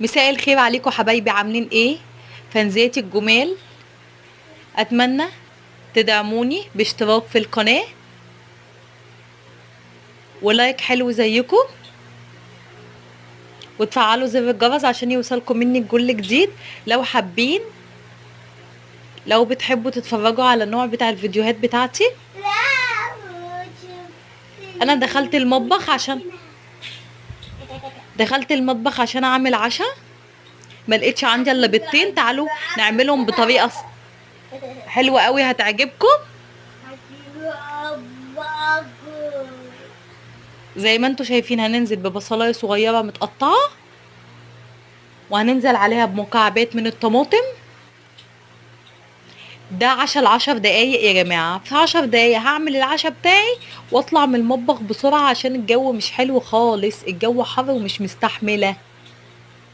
مساء الخير عليكم حبايبي، عاملين ايه؟ فانزاتي الجمال، اتمنى تدعموني باشتراك في القناة ولايك حلو زيكم، وتفعلوا زر الجرس عشان يوصلكم مني كل جديد. لو حابين، لو بتحبوا تتفرجوا على النوع بتاع الفيديوهات بتاعتي. انا دخلت المطبخ عشان اعمل عشاء، ما لقيتش عندي الا بيضتين. تعالوا نعملهم بطريقة حلوة قوي هتعجبكم. زي ما انتم شايفين هننزل ببصلايه صغيرة متقطعه، وهننزل عليها بمكعبات من الطماطم. ده عشاء ال10 دقايق يا جماعة، في 10 دقايق هعمل العشاء بتاعي واطلع من المطبخ بسرعة عشان الجو مش حلو خالص، الجو حر ومش مستحمله.